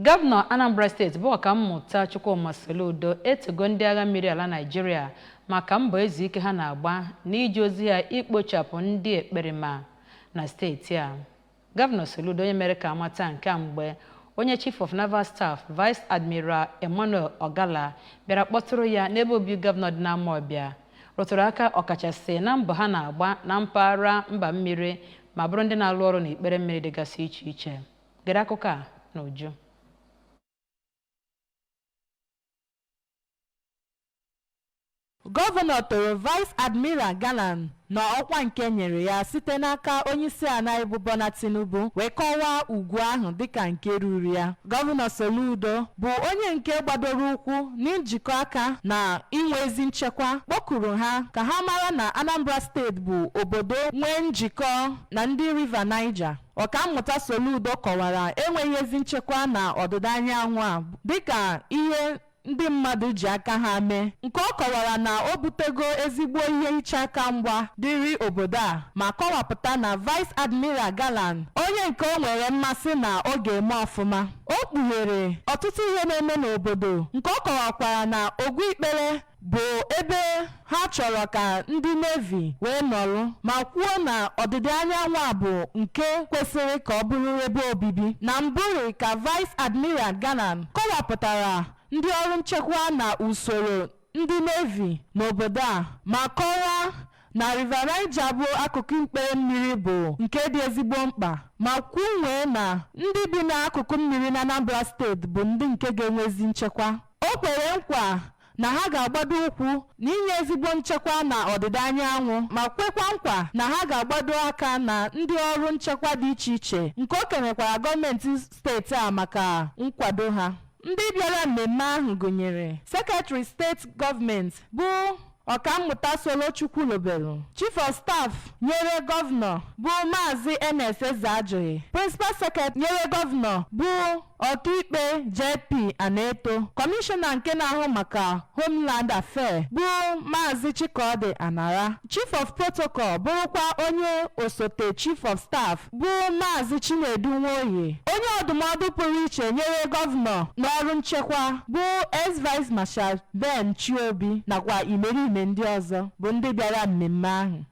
Gọvanọ Anambra Steeti bụ Ọkammụta Chukwuma Soludo etogo ndị agha mmiri ala Naịjirịa maka mbọ ezu ike ha na-agba n'ije ozi ha ikpochapụ ndị ekperima na steeti a. Gọvanọ Soludo, onye mere ka amata nke a mgbe onye Chief of Naval Staff, Vice Admiral Emmanuel Ogalla, bịara kpọtụrụ ya n'ebe obibi gọvanọ dị n'Amawbịa, rụtụrụ aka ọkachasị na mbọ ha na-agba na mpaghara mba mmiri ma bụrụ ndị na-alụ ọrụ n'ikpere mmiri dịgasị iche iche. Gere akụkọ a n'uju. Gọvanọ toro Vice Admiral Gallant na ọkwa nke nyere ya site n'aka onyeisiala bụ Bola Tinubu, wee kọwaa ugwu ahụ dịka nke ruru ya. Gọvanọ Soludo, bụ onye nke gbadoro ụkwụ n'ijikọ aka na inwe ezi nchekwa, kpọkuru ha ka ha mara na Anambra Steeti bụ obodo nwee njikọ na ndị River Niger. Ọkammụta Soludo kọwara enweghị ezi nchekwa na ọdịda anyanwụ a dịka ihe ndị mmadụ ji aka ha mee, nke ọ kọwara na o butego ezigbo ihe iche aka mgba dịrị obodo a, ma kọwapụta na Vice Admiral Gallant, onye nke o nwere mmasị na ọ ga-eme ọfụma. O kpughere ọtụtụ ihe na-eme n'obodo, nke ọ kọwakwara na Ogwu Ikpere bụ ebe ha chọrọ ka ndị Navy wee nọrụ, ma kwuo na ọdịda anyanwụ a bụ nke kwesịrị ka ọ bụrụ ebe obibi. Na mbụri ka Vice Admiral Gallant kọwapụtara ndị ọrụ nchekwa na usoro ndị Navy n'obodo a, ma kọwaa na River Niger bụ akụkụ ikpere mmiri bụ nke dị ezigbo mkpa, ma kwunwee na ndị bi n'akụkụ mmiri na Anambra Steeti bụ ndị nke ga-enwezi nchekwa. O kwere nkwa na ha ga-agbado ụkwụ n'inye ezigbo nchekwa na ọdịda anyanwụ, ma kwekwa nkwa na ha ga-agbado aka na ndị ọrụ nchekwa dị iche iche, nke o kenekwara gọọmenti steeti a maka nkwado ha. Ndị bịara mmemme ahụ gụnyere Secretary Steeti Gọọmenti bụ Ọkammụta Solo Chukwulobelu, Chief of Staff nyere gọvanọ bụ Maazị Ernest Ezeajughi, Principal Secretary nyere gọvanọ bụ Ọkaikpe JP Aneto, Kọmishọna nke na-ahụ maka Homeland Affairs bụ Maazị Chikodi Anara, Chief of Protocol bụrụkwa onye osote Chief of Staff bụ Maazị Chinedu Nwoye, onye ọdụmọdụ pụrụ iche nyere gọvanọ n'ọrụ nchekwa bụ Ex-Vice Marshal Ben Chiobi, nakwa imerime ndị ọzọ bụ ndị bịara mmemme ahụ.